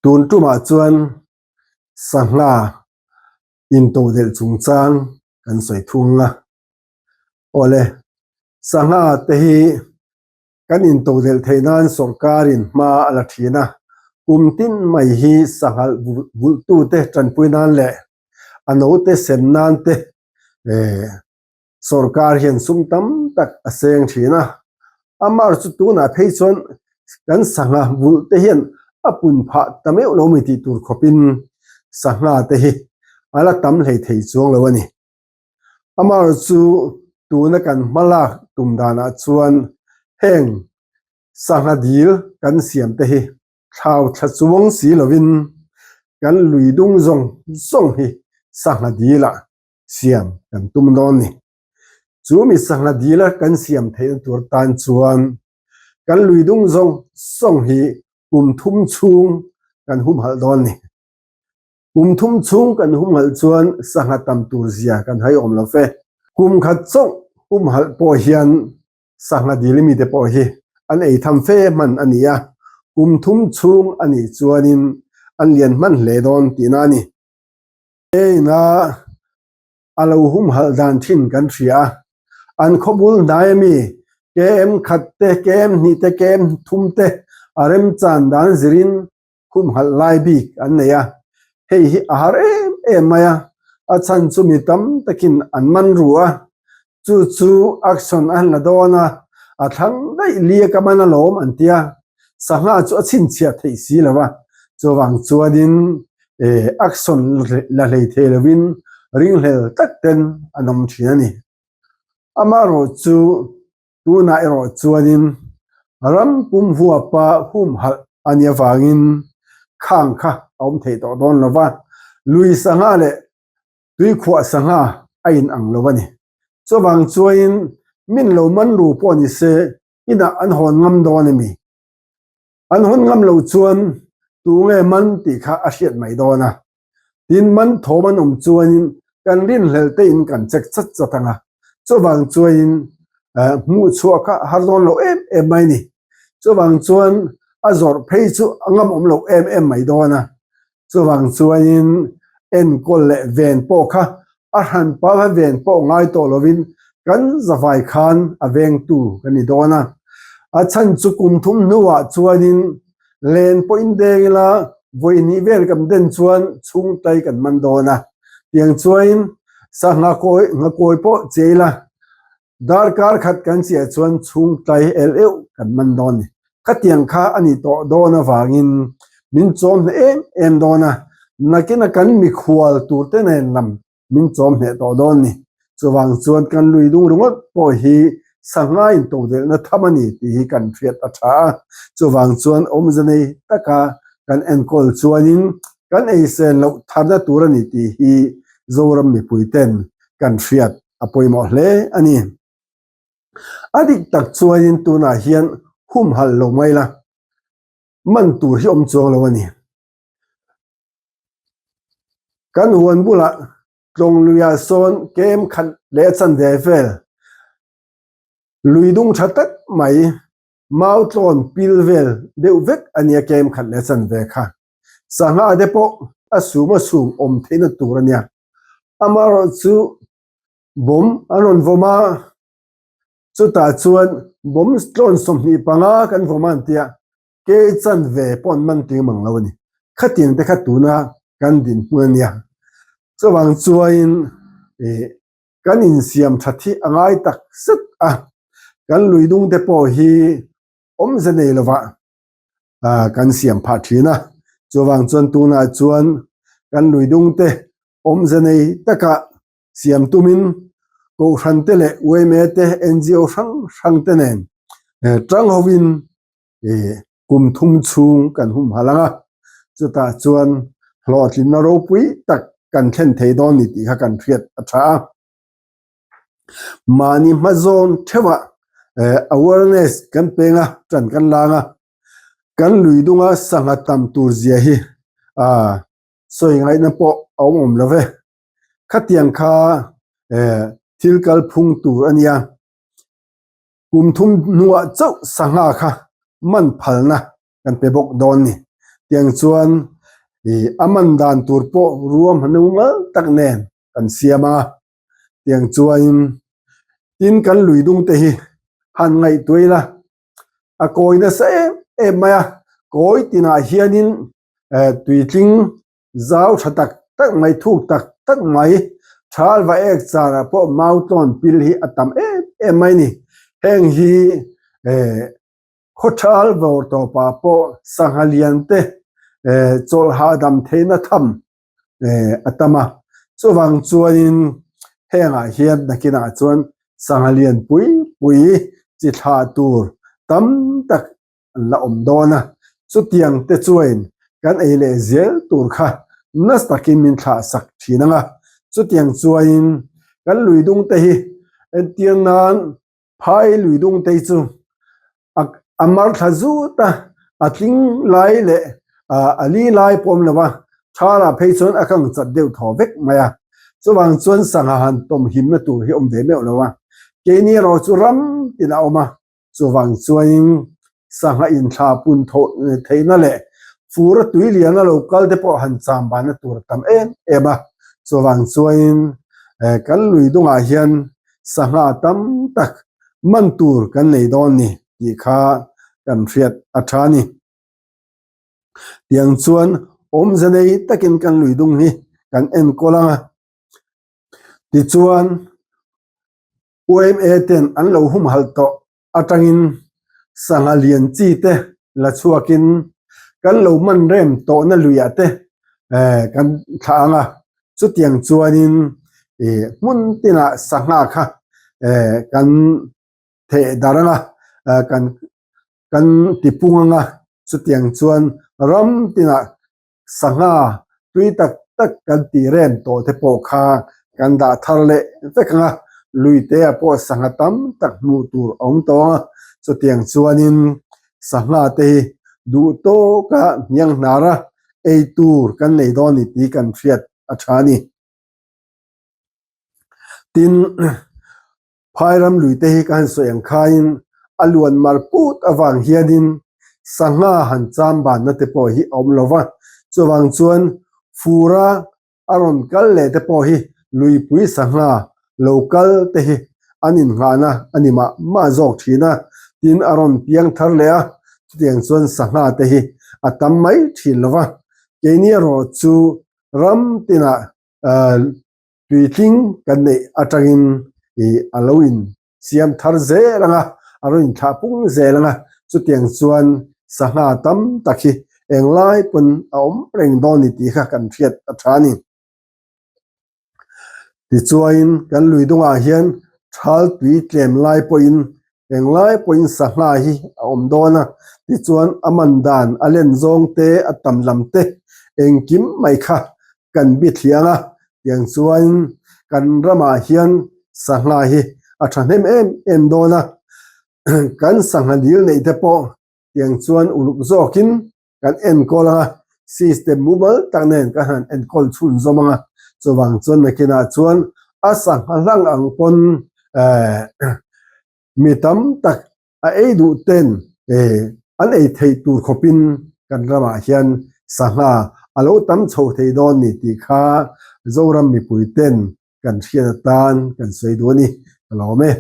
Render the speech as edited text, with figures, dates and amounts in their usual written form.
Tun tumah chuan sangha intodelh chungchang kan sawi thung a. Awle, sangha te hi kan intodelh theih nan sawrkarin hma a la thin a, kum tin mai hi sangha vulhtute tanpui nan leh a note sem nan te Sorkar hian sum tam tak a seng thin a, amah chu tunah phei chuan kan sangha vulh te hian a pun phah ta meuh lo mai tih tur khawpin sangha te hi a la tam hlei thei chuang lo a ni. Amah chu tuna kan hmalak tum danah chuan heng sangha dil kan siam te hi thlau thla chuang si lovin kan lui dung zawng zawng hi sangha dilah siam kan tum dawn ni. Chu mi sangha dila kan siam theihna tur tan chuan kan lui dung zawng zawng hi kum thum chhung kan humhalh dawn ni. Kum thum chhung kan humhalh chuan sangha tam tur zia kan hai awm lo fe. Kum khat chauh humhalh pawh hian sangha dil mite pawh hi an ei tham fe hman a ni a, kum thum chhung a nih chuanin an lian hman hle dawn tihna a ni. Ina a lo humhalh dan thin kan hria a, an khawbul hnai ami KM khat te, KM hnih te, KM thum te a remchan dan zirin humhalh lai bik an nei a, hei hi a har em em mai a, a chhan chu mi tam takin an man ru a, Chu chu action a han la dawn a, a thlang daih li a ka man alawm an ti a, sangha chu a chhinchhiah theih si lo a, chuvang chuanin action la hlei thei lovin ringhlel tak ten an awm thin a ni. Amaherawh chu tunah erawh chuanin ram pum huapa humhalh a nih avangin khang kha a awm theih tawh dawn lo va, lui sangha leh Tuikhuah sangha a in ang lo a ni. Chuvang chuain min lo man ru pawh ni se inah an hawn ngam dawn a mi? An hawn ngam lo chuan tu nge man tih kha a hriat mai dawn a. Tin man thawm an awm chuanin kan rinhlelh te in kan check chat chat ang a. Chuvang chuain hmuh chhuah kha a har dawn lo em em mai ni. Chuvang chuan a zawrh phei chu a ngam awm lo em em mai dawn a. Chuvang chuanin enkawl leh ven pawh kha a hran pava ven pawh ngai tawh lovin kan zavai khan a vengtu kan ni dawn a. A chhan chu kum thum hnuah chuanin len pawhin deng ila vawi hnih vel kan den chuan chhungtai kan man dawn a. Tiang chuain sangha kawi ngakawi pawh che ila Darkar khat kan chiah chuan chhung tlai el euh kan man dawn ni. Khatiang kha a ni tawh dawn avangin min chawm hneh em em dawn a, nakina kan mikhual tur te nen lam min chawm hneh tawh dawn ni. Chuvang chuan kan lui dung ringawt pawh hi sangha intodelhna tham a ni tih hi kan hriat a tha a. Chuvang chuan awmze nei taka kan enkawl chuanin kan eisen loh tharna tur a ni tih hi Zoram mipuiten kan hriat a pawimawh hle a ni. A dik tak chuanin tunah hian humhalh lo mai la, man tur hi awm chuang lo a ni. Kan huan bulah tlawng luiah sawn kem khat leh a chanve vel lui dung tha tak mai mau tlawn pil vel deuh vek a nia kem khat leh a chanve kha. Sangha te pawh a sum a sum awm theihna tur a nia. Amaherawhchu bawm an rawn vawm a, chutah chuan bawm tlawn 25 kan vawm a an tia, ke chanve pawh an man tling mang lo a ni. Khatiang te kha tuna kan dinhmun a nia. Chuvang chuain ih kan insiam that hi a ngai tak zet a, kan lui dung te pawh hi awmze nei lovah kan siam phah thin a, chuvang chuan tunah chuan kan lui dung te awmze nei taka siam tumin Kohhran te leh yma te NGO hrang hrang te nen tang hovin kum thum chhung kan humhalh ang a, chutah chuan hlawhtlinna ropui tak kan thlen thei dawn ni tih kha kan hriat a tha a. Mahni hmazawn theuhah awareness kan peng a, tan kan lang a, kan lui dunga sangha tam tur zia hi sawi ngaihna pawh a awm awm lo ve. Khatiang kha thil kalphung tur a nia. Kum thum hnuah chauh sangha kha man phalna kan pe bawk dawn ni. Tiang chuan ih a man dan tur pawh ruahmanna mumal tak nen kan siam a. Tiang chuanin tin kan lui dung te hi han ngaihtuah ila a kawi nasa em em mai a. Kawi tinah hianin eh tuitling Zau tha tak tak mai, thuk tak tak mai, thal va ek charah pawh mau tlawn pil hi a tam em em mai ni. Heng hi khawthal vawr tawpah pawh sangha lian te chawlh hahdam theihna tham a tam a. Chuvang chuanin hengah hian nakinah chuan sangha lian pui pui chi thlah tur tam tak an la awm dawn a, chutiang te chuain kan ei leh zel tur kha nasa takin min thlah sak thin ang a, chutiang chuain kan lui dung te hi entir nan phai lui dung te hi chu a a mar thla zut a, a tling lai leh a li lai pawh awm lo a, tharah phei chuan a kang chat deuh thaw vek mai a, chuvang chuan sangha han tawm himna tur hi awm ve meuh lo a, keini erawh chu ram tin a awm a. Chuvang chuanin sangha inthla pun theihna leh fur a tui lian a lo kal te pawh han cham banna tur a tam em em a. Chuvang chuanin kan lui dungah hian sangha tam tak man tur kan nei dawn ni tih kha kan hriat a tha a ni. Tiang chuan awmze nei takin kan lui dung hi kan enkawl ang a. Tichuan YMA ten an lo humhalh tawh atangin sangha lian chi te la chhuakin kan lo man rem tawhna luiah te kan thlah ang a, chutiang chuanin hmun tinah sangha kha kan theh darh ang a, kan kan tipung ang a, chutiang chuan ram tinah Sangha tui tak tak kan tih rem tawh te pawh kha kan dah thar leh vek ang a, luite ah pawh sangha tam tak hmuh tur a awm tawh ang a, chutiang chuanin sangha te hi duh tawka hniang hnara ei tur kan nei dawn ni tih kan hriat a tha a ni. Tin, Phairam luite hi ka han sawi ang khain a luan mar put avang hianin sangha han cham banna te pawh hi a awm lo va, chuvang chuan fura a rawn kal leh te pawh hi luipui sangha lo kal te hi an innghahna a ni mah mah zawk thin a, tin a rawn piang thar leh a, chutiang chuan sangha te hi a tam mai thin lo va, keini erawh chu ram tinah Tuitling kan neih atangin ih a lo in siam thar zel ang a, a rawn inthlah pung zel ang a, chutiang chuan sangha tam tak hi englai pawn a awm reng dawn ni tih kha kan hriat a tha a ni. Tichuain kan lui dungah hian thal tui tlem lai pawhin englai pawhin sangha hi a awm dawn a, tichuan a man dan a len zawng te a tam lam te engkim mai kha kan bi thliang a, tiang chuan kan ramah hian sangha hi a thahnem em em dawn a, kan sangha dil neih te pawh tiang chuan uluk zawkin kan enkawl ang a, system mumal tak nen kan han enkawl chhun zawm ang a, chuvang chuan nakinah chuan a sangha hlang ang pawn eh mi tam tak a ei duh ten an ei theih tur khawpin kan ramah hian sangha a lo tam chho thei dawn ni tih kha Zoram mipui ten kan hriat atan kan sawi duh a ni. Ka lawm e.